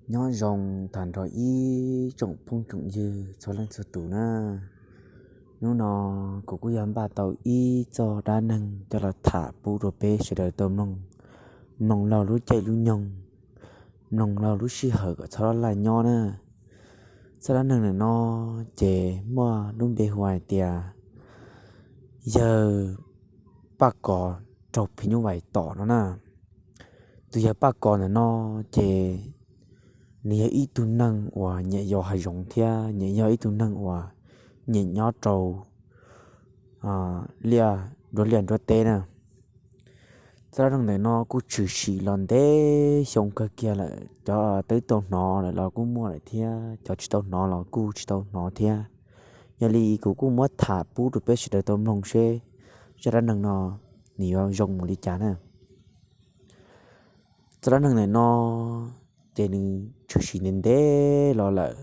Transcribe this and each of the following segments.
Nyob zoo tag nrho ib tsoom phooj tsoom ywg txhua leej txhua tus na. Hnub no kuv kuj yog npaj tau ib txoj dab neeg coj los tham pub rau peb sawv daws tau mloog, mloog laug lub caij lub nyoog, mloog laug lub sij hawm kom txhob laj nyob na. Txoj dab neeg ntawm no ces muaj lub npe hu hais tias yawg Paj Kos raug phim nyuj vais tom no na. Tus yawg Paj Kos ntawm no ces nws yog ib tug neeg uas nyiam yos hav zoov thiab nyiam yog ib tug neeg uas nyiam nyob rau liaj nruab liaj nruab teb na. Txoj dab neeg ntawm no kuj tshwm sim los ntev xyoo kawg kiag lawm, cov twb tau hnov lawm los kuj muaj lawm thiab cov tsis tau hnov los kuj tsis tau hnov thiab. Yog li kuv kuj muab tham pub rau peb sawv daws tau mloog seb zaj dab neeg no nws yuav zoo mus li cas na. Txoj dab neeg ntawm no ces nws tshwm sim ntev ntev los lawm.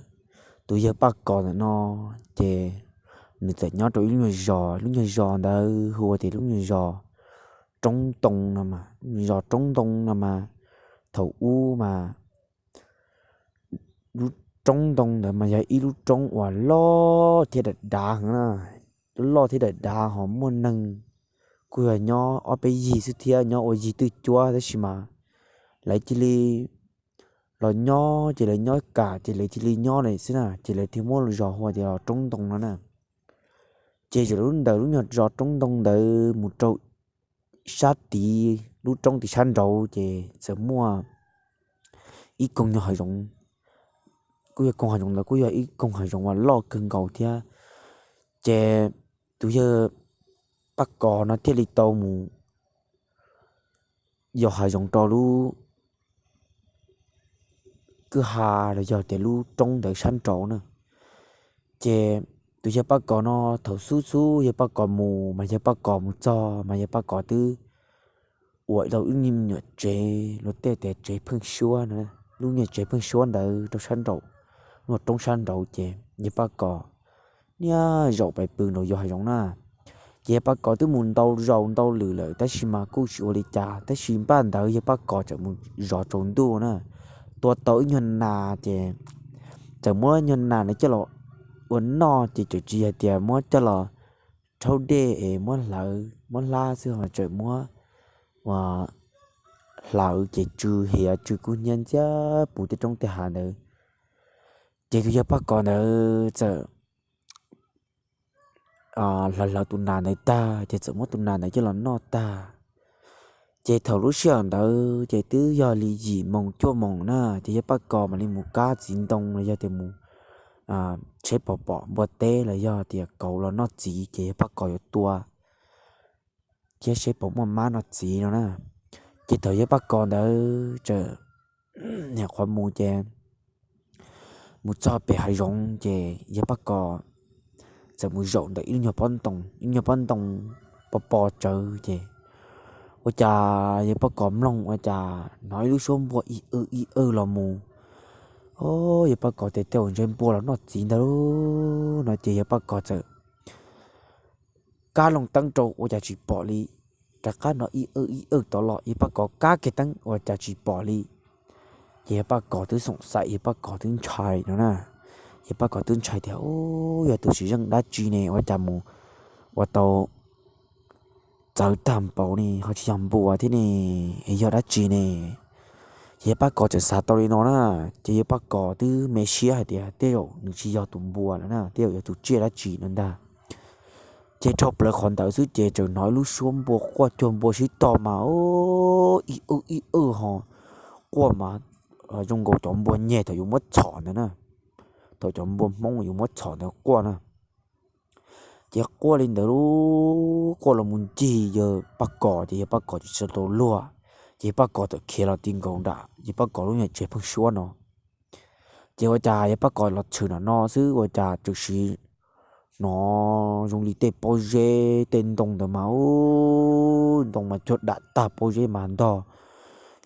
Tus yawg Paj Kos ntawm no ces nws txawm nyob rau ib lub nyuag zos, lub nyuag zos ntawd hu ua tias lub nyuag zos Roob Ntoo no mas, lub nyuag zos Roob Ntoo no mas thaum ub mas lub roob ntoo ntawd mas yog ib lub roob uas loj thiab dav dav heev na. Loj thiab dav dav ho muaj neeg kuj yog nyob ob peb yig xwb thiab, nyob ua yig twj cuab tab sis mas lawv cia li los nyob ces lawv nyob kam ces lawv cia li nyob lawm xwb na, ces lawv thiaj muab zos hu tias Roob Ntoo no na. Ces zaum lub ntawm lub nyuag zos Roob Ntoo ntawd mus rau sab tid lub roob tim sab nraud ces txawm muaj ib koog nyuag hav zoov, kuj yog koog hav zoov ntawd kuj yog ib koog hav zoov uas loj kawg nkaus thiab. Ces tus yawg Paj Kos no thiaj li tau mus yos hav zoov rau lub kwj ha los yog tias lub roob ntawd sab nraud na. Ces tus yawg Paj Kos no thaum xub xub yawg Paj Kos mus mas yawg Paj Kos mus txog mas yawg Paj Kos twb ua ib lub me nyuam tsev, luag tej tias tsev pheeb suab no, lub nyuag tsev pheeb suab ntawd rau sab nraum, lub roob sab nraud ces yawg Paj Kos niaj zaus pais pw nraud yos hav zoov na. Ces yawg Paj Kos twb mus ntau zaus ntau lwm lawm tab sis mas kuj tsis ua li cas, tab sis npaj ntawd yawg Paj Kos txawm mus zov tsaus ntuj na, tua tau ib nyuag nas ces txawm muab nyuag nas na coj los ua noj ces txawm tsis hais tias muab coj los rhaub dej es muab hlawv muab hlab xwb ho txawm muab ua hlawv ces tsw hiav tsw kub hnyiab ntxiab puv tej roob tej hav ntawd. Ces tus yawg Paj Kos ntawd txawm hlawv hlawv tus nas ntawd tag ces txawm muab tus nas ntawd coj los noj tag. Ces thaum lub sij hawm ntawd ces twb yog li yim moos cuaj moos na, ces yawg Paj Kos mam li mus kab txiv ntoo los yog tias mus tsheb pom pom npua teb los yog tias kauv los noj txiv ces yawg Paj Kos yuav tua thiab seb puas muaj mab noj txiv no na. Ces thaum yawg Paj Kos ntawd txawm nyuam qhuav mus ces mus txog pem hav zoov ces yawg Paj Kos txawm mus zaum ntawm ib lub nyuag pob ntoo, ib nyuag pob ntoo pob pos tsawv ces ua cas yawg Paj Kos mloog ua cas hnov ib lub suab npua ib w ib w los mus. O, yawg Paj Kos tias tej zaum ntshe npua los noj txiv ntag no ces yawg Paj Kos txawm kab loo teeb rau ua cas tsis pom li. Rov qab hnov ib w ib w tod los yawg Paj Kos kab kiag teeb ua cas tsis pom li. Ces yawg Paj Kos twb xoom xaim, yawg Paj Kos twb ntshai no na. Yawg Paj Kos twb ntshai tias, u, yog tus tsiv zeej dab tsi ne ua cas mus ua tau txawv tag npaum ne, ho tsis yog npua thiab ne, es yog dab tsi ne? Ces yawg Paj Kos txawm xav tau li no na, ces yawg Paj Kos twb me siab hais tias tej zaum nws tsis yog tus npua lawm na, tej zaum yog tus tsiaj dab tsi no ntag. Ces dhau plaws qhov ntawd xwb ces txawm hnov ib lub suab npua quaj cuag npua sib tog mas ib w ib w ho quaj mas zoo nkaus cov npua nyeg thaum yuav muab txhom ntawd na, thaum cov npua Hmoob yuav muab txhom ntawd quaj na. Ces quaj li ntawd lub quaj los mus ncig yawg Paj Kos ces yawg Paj Kos tsis tau luag, ces yawg Paj Kos txawm khiav los ti nkaus nram yawg Paj Kos lub nyuag tsev pheeb suab no. Ces ua cas yawg Paj Kos los tshwm nram no xwb ua cas txawm sim hnov zoo li tej pob zeb tej ntoo ntawd mas u, ntoo mas cuag dam tag pob zeb mas ntog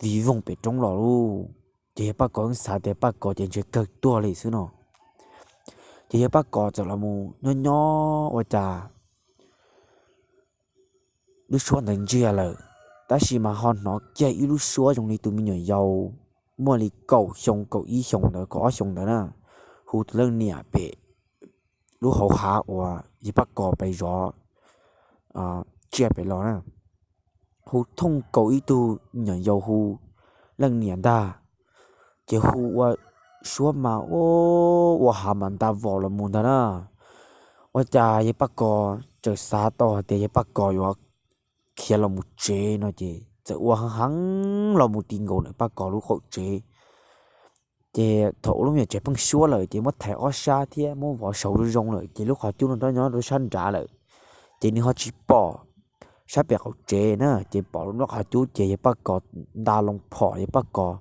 vij voog pem roob los lauj. Ces yawg Paj Kos xav tias Paj Kos ces ntshe kawg tuag li xwb no. Ces yawg Paj Kos txawm los mus nyob nyob ua cas lub suab ntawd ntsiag lawm, tab sis mas ho hnov kiag ib lub suab zoo li tus me nyuam yaus muaj li kaum xyoo, kaum ib xyoos ntawd, kaum ob xyoos ntawd na, hu tus leej niam pem lub hauv hav uas yawg Paj Kos pes zov tsiaj pem los na, hu thooj kaum ib tug nyuam yaus hu leej niam ntag. Ces hu ua suab mas ua hav mas nta vos los mus ntag na. Ua cas yawg Paj Kos txawm xav tau hais tias yawg Paj Kos yuav khiav los mus tsev no ces txawm ua heev heev los mus ti nkaus ntawm Paj Kos lub qaum tsev. Ces thaum ua lub me nyuam tsev pheej suab lawm ces muab thaiv ob sab thiab muab vov saud zoo zoo lawm ces lub qhov cub no nyob rau sab nrad lawm, ces nws ho tsis pom sab pem qaum tsev na, ces pom lub qhov cub ces yawg Paj Kos nta loo phom, yawg Paj Kos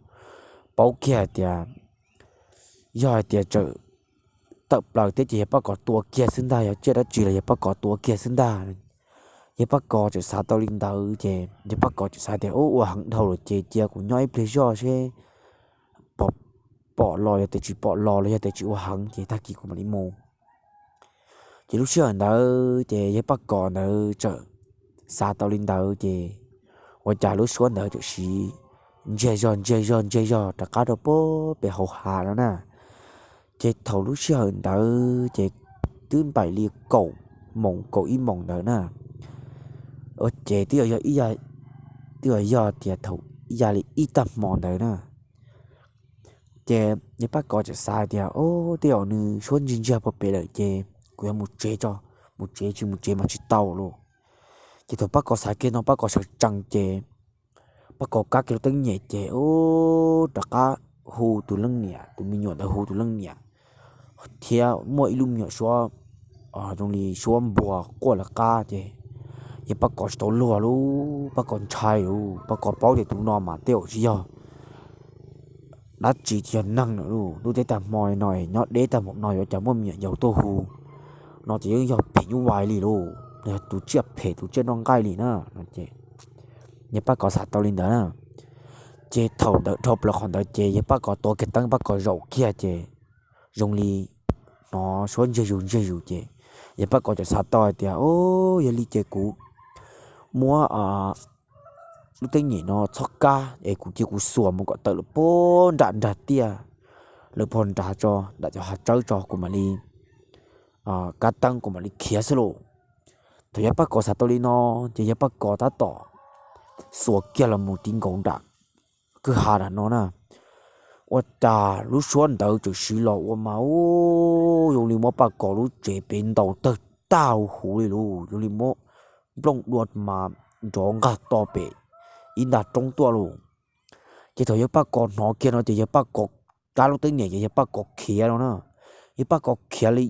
paub kiag hais tias yog hais tias txawm tawm plaws thiab ces yawg Paj Kos tua kiag xwb ntag, yog tsiaj dab tsi los yawg Paj Kos tua kiag xwb ntag. Yawg Paj Kos txawm xav tau li ntawd ces yawg Paj Kos txawm xav tias ua heev dhau lawm ces cia kuv nyob ib pliag zog seb pom los, yog tias tsis pom los los yog tias tsis ua heev ces tag kis kuv mam li mus. Ces lub sij hawm ntawd ces yawg Paj Kos ntawd txawm xav tau li ntawd ces ua cas lub suab ntawd txawm siv ntsiag zog ntsiag zog ntsiag zog rov qab rau pem hauv hav no na. Ces thaum lub sij hawm ntawd ces twb npaum li kaum moos kaum ib moos ntawd na, ces twb yog, twb yog tias thaum ib yam li ib tag hmo ntawd na. Ces yawg Paj Kos txawm xav tias, o, tej zaum nws suab ntsiag ntsiag pem lawm ces kuv yuav mus tsev tso, mus tsev tsis mus tsev mas tsis tau lauj. Ces thaum Paj Kos xav kiag no Paj Kos sawv tsees ces Paj Kos kab kiag lub teeb nyem ces rov qab hu tus leej niam, tus me nyuam ntawd hu tus leej niam thiab muaj ib lub me nyuam suab zoo li suab npua quaj lawv qab ces yawg Paj Kos tsis tau luag lauj, Paj Kos ntshai lauj, Paj Kos paub tias tus no mas tej zaum tsis yog dab tsi, tsis yog neeg lawm lauj, ntuj teb tag hmo no nyob deb tag npaum no yuav cas muaj me nyuam yaus tuaj hu no ces yeej yog phim nyuj vais li lauj, yog tus tsiaj phem tus tsiaj noj nqaij li na. Yawg Paj Kos xav tau li ntawd na, ces thaum ntawd dhau plaws qhov ntawd ces yawg Paj Kos tua kiag teeb Paj Kos zaum kiag ces zoo li hnov suab ntsiag zus ntsiag zus ces yawg Paj Kos txawm xav tau hais tias, o, yog li ces kuv muab lub teeb nyem no txhob kab es kuv cia kuv xuas mus kom tawm lawm puag nram nrag tiaj, lawm puag nrad tso, nram cov hav tsawb tso kuv mam li kab teeb kuv mam li khiav xwb lauj. Thaum yawg Paj Kos xav tau li no ces yawg Paj Kos tab tom xuas kiag los mus ti nkaus nram kwj ha nram no na, ua cas lub suab ntawd txawm siv los ua mas ub, zoo li muab Paj Kos lub tsev pem ntaus tawg tag huv huv li lauj, zoo li muab nplooj dua mas nrov nqag to pem ib nta roob tuaj lauj. Ces thaum yawg Paj Kos hnov kiag no ces yawg Paj Kos kab lub teeb nyem ces yawg Paj Kos khiav no na, yawg Paj Kos khiav li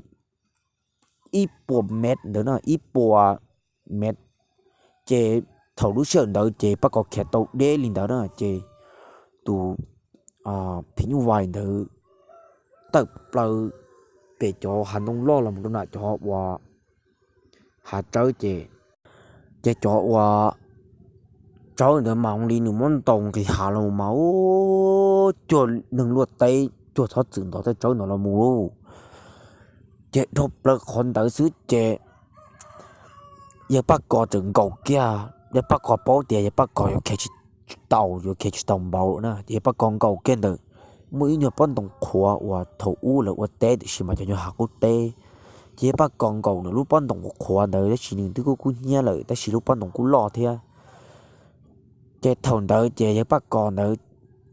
ib puas mev ntawd na, ib puas mev, ces thaum lub sij hawm ntawd ces Paj Kos khiav tau deb li ntawd na ces tus phim nyuj vais ntawd tawm plaws pem cov hav ntoo loj los mus rau nram cov uas hav tsawb ces, ces cov uas tsawb ntawd mas li nws muab ntaus nqis hav los mas ub, cuag neeg luaj teb cuag txhob txwm ntov tej tsawb ntawd los mus lauj. Ces dhau plaws qhov ntawd xwb ces yawg Paj Kos txawm nkaum kiag, yawg Paj Kos paub tias yawg Paj Kos yuav khiav tsis tau, yuav khiav tsis tau npaum na ces yawg Paj Kos nkaum kiag ntawm muaj ib nyuag pob ntoo qhuav uas thaum ub lawv ua teb tiam sis mas cov nyuag hav qub teb. Ces yawg Paj Kos nkaum ntawm lub pob ntoo qhuav ntawd tab sis nws twb kub kub hnyiab lawm tab sis lub pob ntoo kuj loj thiab. Ces thaum ntawd ces yawg Paj Kos ntawd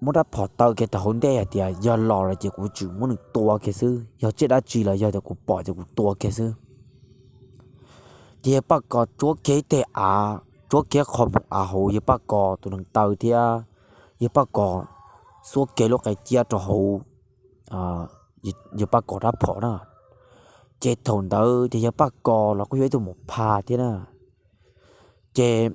muab rab phom taw kiag tau hauv ntej hais tias yog los lawm ces kuv tsuas muab nws tua kiag xwb, yog tsiaj dab tsi los yog tias kuv pom ces kuv tua kiag xwb. Ces yawg Paj Kos tsuab kiag ib teg av, tsuab kiag qho mus av hauv yawg Paj Kos tus neev taw thiab yawg Paj Kos xuab kiag lub qe ciab rau hauv yawg Paj Kos rab phom na. Ces thaum ntawd ces yawg Paj Kos los kuj yog ib tug mus pha thiab na. Ces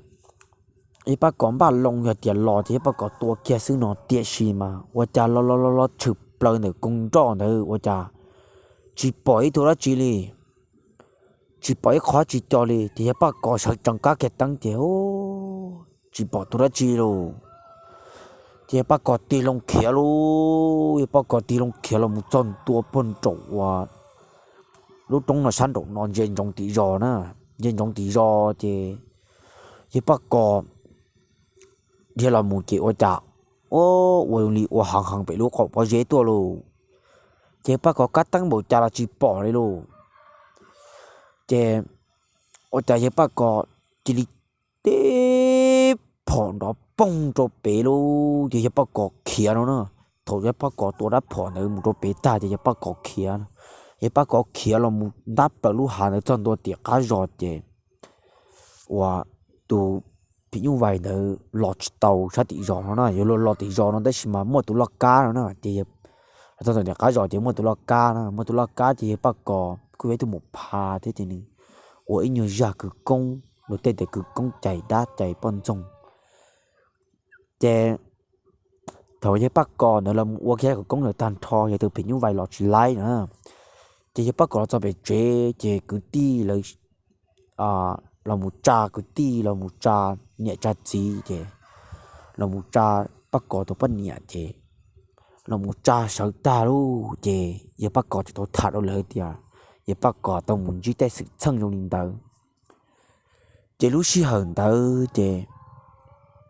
yawg Paj Kos npaj loo yog tias los ces yawg Paj Kos tua kiag xwb no tiam sis mas ua cas los los los los tshwm plaws ntawm koog nroj ntawd ua cas tsis pom ib tug dab tsi li, tsis pom ib qho tsis co li ces yawg Paj Kos sawv tsees kab kiag teeb ces tsis pom tus dab tsi lauj. Ces yawg Paj Kos tig loo khiav lauj, yawg Paj Kos tig loo khiav los mus txog ntua puag nraum uas lub roob no sab nraum no ntsia ntsoov tim zos na, ntsia ntsoov tim zos ces yawg Paj Kos dhia los mus ces ua cas ua zoo li ua heev heev pem lub qaum pob zeb tuaj lauj. Ces Paj Kos kab teeb npaum cas los tsis pom li lauj. Ces ua cas yawg Paj Kos cia li tib phom nrov poog rau pem lauj, ces yawg Paj Kos khiav no na. Thaum yawg Paj Kos tua rab phom ntawd mus rau pem tag ces yawg Paj Kos khiav, yawg Paj Kos khiav los mus ntab plaws lub hav ntawd txog ntua tim qab zos ces ua tus phim nyuj vais ntawd los tsis tau sab tim zos no na. Yuav los los tim zos no tab sis mas muaj tus loj kab no na, ces los txog tim qab zos ces muaj tus loj kab no, muaj tus loj kab ces yawg Paj Kos kuj yog ib tug mus pha thiab ces nws ua ib nyuag zaj kwv koob, luag tej tias kwv koob cais dab cais poj ntxoog. Ces thaum yawg Paj Kos ntawd los ua kiag kwv koob ntawd tag nrho, yog tus phim nyuj vais los tsis laib na, ces yawg Paj Kos los txog pem tsev ces kwv tij lawv los mus tsa kwv tij, los mus tsa niam tsa txiv, ces los mus tsa Paj Kos tus poj niam, ces los mus tsa sawv tag lauj, ces yawg Paj Kos tseem tau tham rau lawv tias yawg Paj Kos tau mus ntsib tej xwm txheej zoo li ntawd. Ces lub sij hawm ntawd ces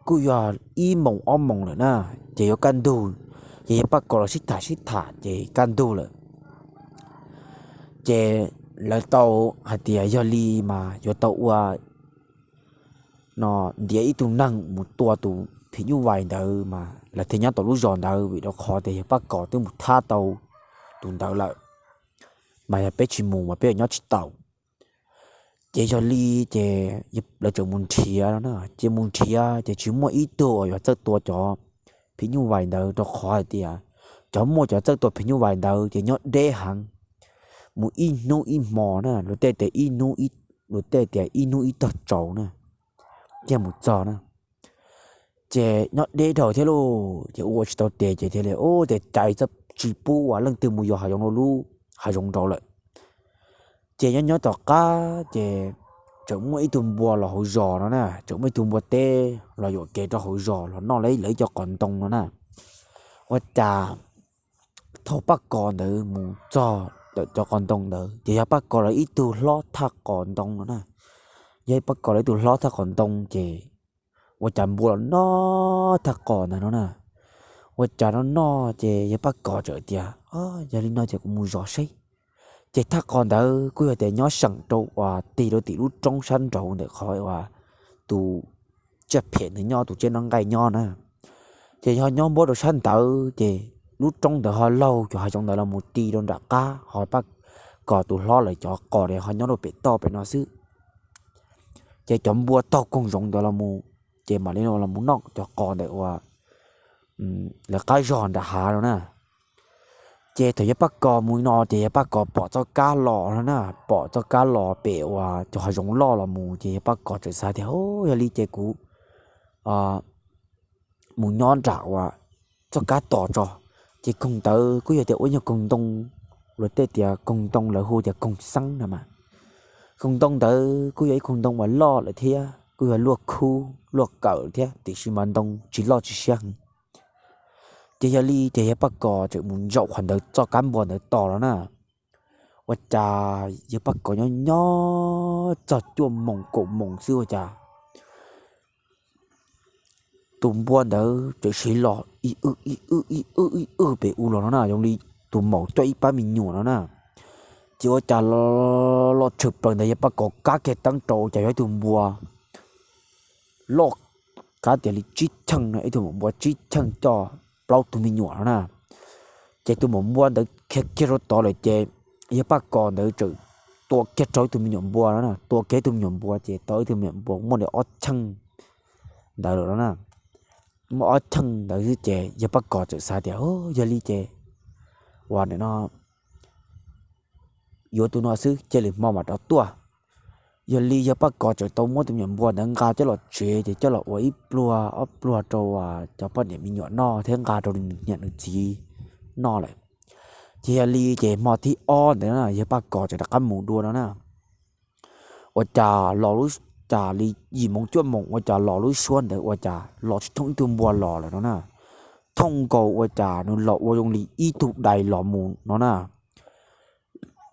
kuj yog ib moos ob moos lawm na, ces yuav kaj ntug, ces yawg Paj Kos los sib tham sib tham ces kaj ntug lawm. Ces lawv tau hais tias yog li mas yuav tau ua no, ntiav ib tug neeg mus tua tus phim nyuj vais ntawd mas lawv thiaj nyob tau lub zos ntawd, vim rau qhov tias yawg Paj Kos twb mus thab tau tus ntawd lawm, mas yog peb tsis mus mas peb yuav nyob tsis tau. Ces yog li ces lawv tseem mus nrhiav no na, ces mus nrhiav ces tsis muaj ib tug uas yuav txawj tua cov phim nyuj vais ntawd, rau qhov hais tias cov muaj cov txawj tua phim nyuj vais ntawd ces nyob deb heev, mus ib hnub ib hmo na, luag tej tias ib hnub ib, luag tej tias ib hnub ib tog tsaus na, thiaj mus txog na. Ces nyob deb dhau thiab lauj, ces ua tsis tau tes ces thiaj li ua tes cai txoj tsis pub uas leej twg mus yos hav zoov rau lub hav zoov nraud lawm. Ces nyob nyob tom qab ces tseem muaj ib tug npua los hauv zos no na, tseem muaj ib tug npua teb los yuam kev rau hauv zos los noj lawv ib co qos ntoo no na. Ua cas thaum Paj Kos ntawd mus txog ntawm cov qos ntoo ntawd ces yog Paj Kos lawv ib tug hlob thaj qos ntoo no na. Yog Paj Kos lawv ib tug hlob thaj qos ntoo ces ua cas npua los noj thaj qos ntawd no na. Ua cas noj noj ces yawg Paj Kos txawm tias, yog li no ces kuv mus zov seb. Ces thaj qos ntawd kuj yog tias nyob seem rau uas tig rau tim lub roob sab nraud ntawm qhov uas tus tsiaj phem ntawd nyob, tus tsiaj noj nqaij nyob na. Ces yog nyob npuab rau sab ntawd ces lub roob ntawd ho laug cov hav zoov ntawd los mus ti rau nram qab, ho Paj Kos tus hlob lawv cov qos ho nyob rau pem toj pem no xwb. Ces cov npua taug koog zoov ntawd los mus, ces mam li los mus noj cov qos ntawm uas lawv qab zog nram hav no na. Ces thaum yawg Paj Kos mus no ces yawg Paj Kos pom txoj kab los no na, pom txoj kab los pem uas cov hav zoov loj los mus ces yawg Paj Kos txawm xav tias, yog li ces kuv mus nyob nram uas txoj kab tos tso. Ces koog ntawd kuj yog tias ua nyuag koog ntoo, luag tej tias koog ntoo lawv hu tias koog xeeb no mas. Koog ntoo ntawd kuj yog ib koog ntoo uas loj lawm thiab kuj yog luaj khub luaj kawm thiab tiam sis mas ntoo tsis loj tsis siab heev. Ces yog li ces yawg Paj Kos txawm mus zaum qhov ntawd txoj kab npua ntawd tos no na. Ua cas yawg Paj Kos nyob nyob txog cuaj moos kaum moos xwb ua cas tus npua ntawd txawm siv los ib wb ib wb ib wb ib wb pem u los no na, zoo li tus maum coj ib pab me nyuam no na. Ces ua cas los tshwm plaws ntawd yawg Paj Kos kab kiag teeb rau ua cas yog ib tug npua loj, qab tias li tsib cheej no, ib tug maum npua tsib cheej coj plaub tug me nyuam no na. Ces tus maum npua ntawd khiav kiag rau tod lawm ces yawg Paj Kos ntawd txawm tua kiag rau ib tug me nyuam npua no na, tua kiag ib tug me nyuam npua ces tau ib tug me nyuam npua muaj li ob cheej ntawd lawm no na. Muaj ob cheej ntawd xwb ces yawg Paj Kos txawm xav tias, yog li ces ua ntawm no yuav tus no xwb cia lwm hmo mam rov tuaj. Yog li yawg Paj Kos txawm tau muab tus me nyuam npua ntawd nqa coj los tsev ces coj los ua ib pluag ob pluag rau cov poj niam me nyuam noj thiab nqa rau nws niam nws txiv noj lawm. Ces yog li ces hmo thib ob ntawd na yawg Paj Kos txawm rov qab mus dua no na. Ua cas los lub, cas li yim moos cuaj moos ua cas los lub suab ntawd ua cas los tsis thooj ib tug npua los lawm no na. Thooj nkaus ua cas nws los ua zoo li ib tug dais los mus no na.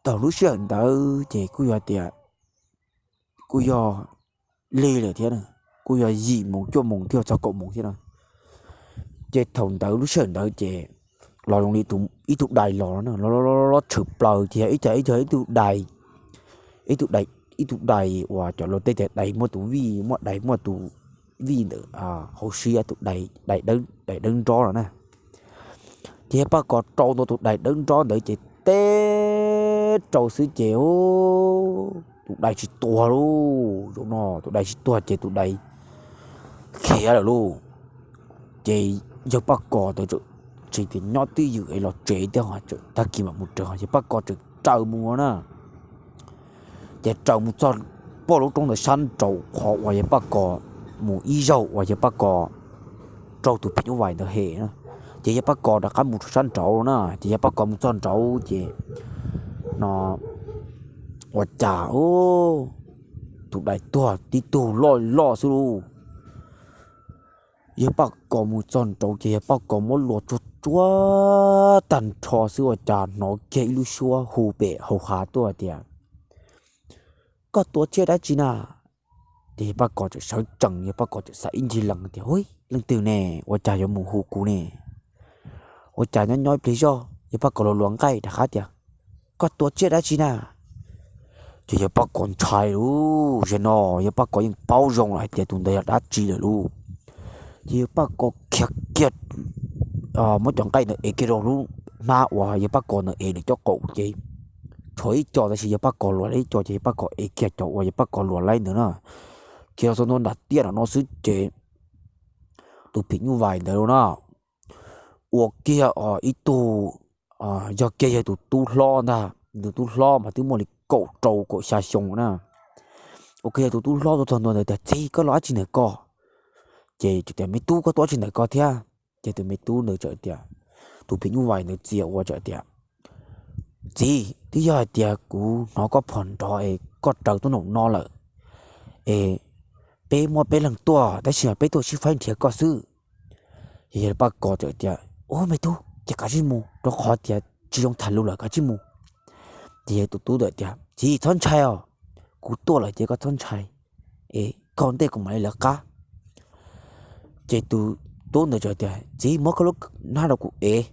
Thaum lub sij hawm ntawd ces kuj yog tias kuj yog lig lawm thiab, kuj yog yim moos cuaj moos thiab txog kaum moos thiab no. Ces thaum ntawd lub sij hawm ntawd ces los zoo li ib tug dais los na, los los los tshwm plaws ces ib co ib co ib tug dais, ib tug dais, ib tug dais uas cov laus tej tias dais muaj tus vij, muaj dais muaj tus vij ntawm hauv siab, tus dais dawb nrob no na. Ces yawg Paj Kos rau ntawm tus dais dawb nrob ntawd ces teb rau xwb ces tus dais tsis tuag lauj. Zaum no tus dais tsis tuag ces tus dais khiav lawm lauj. Ces yawg Paj Kos tseem tias nyob twj ywm es los tsev thiab, tag kis mam mus raws, yawg Paj Kos tseem raws mus na. Ces raws mus txog pem lub roob ntawd sab nraud qhov uas yawg Paj Kos mus ib zaug uas yawg Paj Kos raug tus phim nyuj vais ntawd hem na. Ces yawg Paj Kos rov qab mus rau sab nraud na, ces yawg Paj Kos mus txog nraud ces no ua cas tus dais tuag tib tug loj loj xwb lauj. Yawg Paj Kos mus txog nraud ces yawg Paj Kos muab luas tsuag tsuag tag nrho xwb ua cas hnov kiag ib lub suab hu pem hauv hav tuaj tias, koj tua tsiaj dab tsi na? Ces yawg Paj Kos tseem sawv tsees, yawg Paj Kos tseem xav ib ncig lees tias, hu, leej twg ne ua cas yuav mus hu kuv ne? Ua cas nyob nyob ib pliag zoj yawg Paj Kos luas luas nqaij rov qab tias, koj tua tsiaj dab tsi na? Ces yawg Paj Kos ntshai lauj, zaum no yawg Paj Kos yeej paub zoo lawm hais tias tus ntawd yog dab tsi lawm lauj. Ces yawg Paj Kos khiav kiag, muab cov nqaij ntawd ev kiag rau lub hnab uas yawg Paj Kos ntawd ev nws cov qaum ces tshuav ib co, tab sis yawg Paj Kos luas laib ib co ces yawg Paj Kos ev kiag cov uas yawg Paj Kos luas laib ntawd na, khiav los txog ntua nram tiaj no xwb ces tus phim nyuj vais ntawd na ua kiag ib tug, yog kiag yawg tus tub hlob ntag, tus tub hlob mas twb muaj li kaum rau kaum xya xyoo na. Ua kiag yawg tus tub hlob tuaj txog ntua ntawd tias, txiv, koj los dab tsi ntawm ko? Ces tias, me tub, koj tuaj dab tsi ntawm ko thiab? Ces tus me tub ntawd txawm tias, tus phim nyuj vais ntawd txia ua txawm tias, txiv, twb yog hais tias kuv hnov koj phom nrov es koj raws tuaj nraum no lawm es peb muaj peb leeg tuaj tab sis mas peb tuaj sib faib nrhiav koj xwb. Ces yawg Paj Kos txawm tias, ub, me tub, ces kav tsij mus rau qhov tias tsis zoo tham lus lawm, kav tsij mus. Ces yawg tus tub ntawd tias, txiv, txhob ntshai os, kuv tuaj lawm ces koj txhob ntshai es koj ntej kuv mam li lawv qab. Ces tus tub ntawd txawm tias, txiv, muab koj lub hnab rau kuv ev.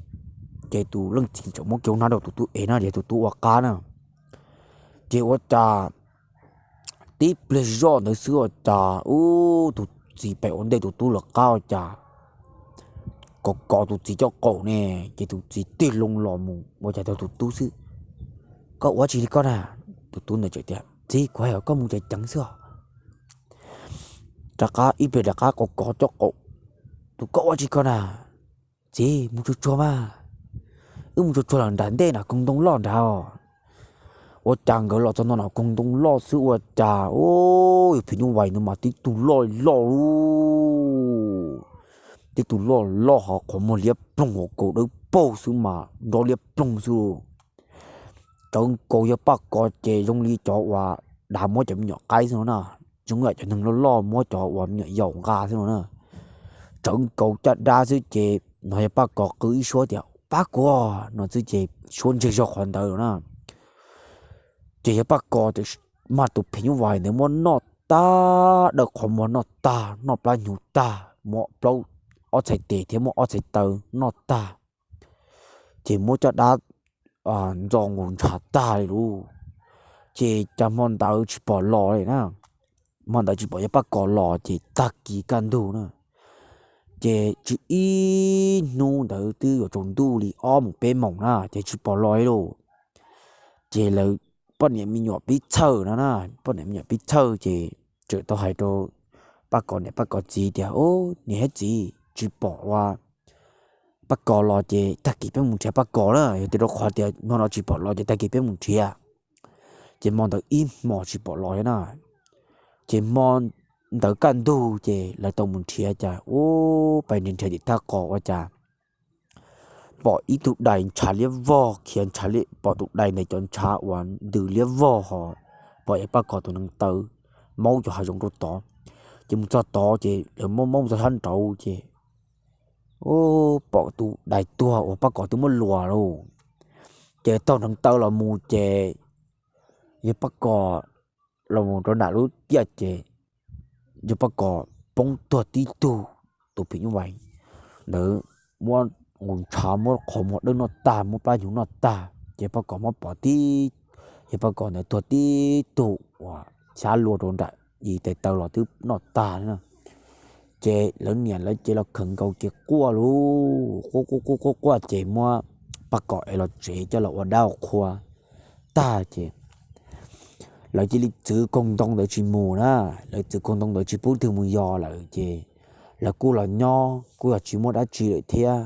Ces tus leej txiv txawm muab kiag lub hnab rau tus tub ev no ces tus tub ua qab na. Ces ua cas tib pliag zoj ntawd xwb ua cas ub, tus txiv pem ua ntej tus tub lawv qab ua cas kov kov tus txiv cov qaum ne, ces tus txiv tig loo los mus ua cas tau tus tub xwb. Koj ua dab tsi li koj na? Tus tub ntawd txawm tias, txiv, kuv hais kom koj mus ceev ceev xwb os. Rov qab ib pliag rov qab kov kov cov qaum, tus, koj ua dab tsi koj na? Txiv, mus tsuag tsuag mas, wb mus tsuag tsuag los nram ntej no koog ntoo loj nrad. Ua cas nkawd los txog ntua no koog ntoo loj xwb ua cas ub, yawg phim nyuj vais ntawd mas tib tug loj loj lauj, tib tug loj loj ho qhov muag liab ploog, hauv kaus dawb paug xwb mas nrov liab ploog xwb lauj. Tsawv nkaus yawg Paj Kos ces zoo li cov uas dav muab cov me nyuam qaib xwb no na, zoo yam cov neeg loj loj muab cov uas me nyuam yaus nqa xwb no na. Tsawv nkaus caj dab xwb ces hnov yawg Paj Kos qw ib suab tias, pab kuv no xwb ces suab ntseg zog qhov ntawd na. Ces yawg Paj Kos mas tus phim nyuj vais ntawd muab noj tag, daw qhov muag noj tag, noj plab hnyuv tag, muab plaub, ob txhais tes thiab muab ob txhais taw noj tag, ces muab caj dab ntxo nkaus ntshav tag li lauj. Ces cas hmo ntawd tsis pom los li na, hmo ntawd tsis pom yawg Paj Kos los ces tag kis kaj ntug na, ces tsis ib hnub ntawd twb yuav tsaus ntuj li ob mus peb moos na ces tsis pom los li lauj. Ces lawv poj niam me nyuam pib txhawj no na, poj niam me nyuam pib txhawj ces txawm tau hais rau Paj Kos niam Paj Kos txiv tias, ub, niam thiab txiv, tsis pom ua Paj Kos los ces tag kis peb mus nrhiav Paj Kos na, yog tias rau qhov tias hmo no tsis pom los ces tag kis peb mus nrhiav. Ces hmo ntawd ib hmos tsis pom los li na, ces hmo ntawd kaj ntug ces lawv tau mus nrhiav cas ub, pais nrhiav nrhiav tim thaj qos ua cas pom ib tug dais ntshav liab vog khiav, pom tus dais ntawd cov ntshav uas ntws liab vog ho pom yawg Paj Kos tus neev taw maub cov hav zoov rau tod. Ces mus txog tod ces lawv maub maub mus txog sab nraud ces pom tus dais tuag uas Paj Kos twb muab luas lauj. Ces taug neev taw los mus ces yawg Paj Kos los mus rau nram lub tiaj ces yawg Paj Kos poob tuag tib tug, tus phim nyuj vais ntawd muab nqus ntshav, muab qhov muag dawb noj tag, muab plab hnyuv noj tag, ces Paj Kom muab pov tib, yog Paj Kom ntawd tuag tib tug uas xyab lua rau nram i tes taw los twb noj tag na. Ces lawv niam lawv ces los khaws nkaus ces quaj lauj, quaj quaj quaj quaj quaj ces muab Paj Kom es los tsev coj los ua dab ua qhua tag ces lawv cia li txwv koog ntoo ntawd tsis mus na, lawv txwv koog ntoo ntawd tsis pub twg mus yos lawm ces lawv kuj los nyob kuj yog tsis muaj dab tsi lawm thiab.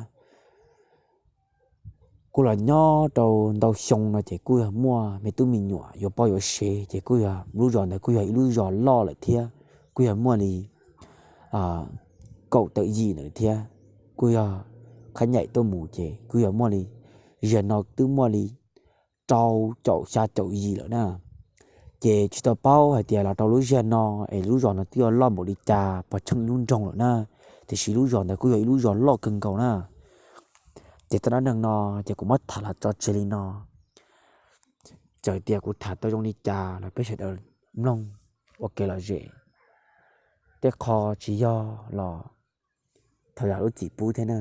Kuj los nyob rau ntau xyoo no ces kuj yog muaj me tub me nyuam yuav poj yuav sev ces kuj yog lub zos ntawd kuj yog ib lub zos loj lawm thiab, kuj yog muaj li kaum tawm yim ntawd thiab, kuj yog qhab nyaim tuaj mus ces kuj yog muaj li, zaum no twb muaj li rau caum xya caum yim lawm na. Ces tsis tau paub hais tias los rau lub zos no es lub zos no twb yuav loj npaum li cas pog tsheej ib lub nroog lawm na, tiam sis lub zos ntawd kuj yog ib lub zos loj kawg nkaus na. Ces txoj dab neeg no ces kuv muab tham los tso tseg li no. Txawm tias kuv tham tau zoo li cas los peb sawv daws mloog ua kev lom zem, tej qho tsis yog los thov zam lub txim pub thiab na.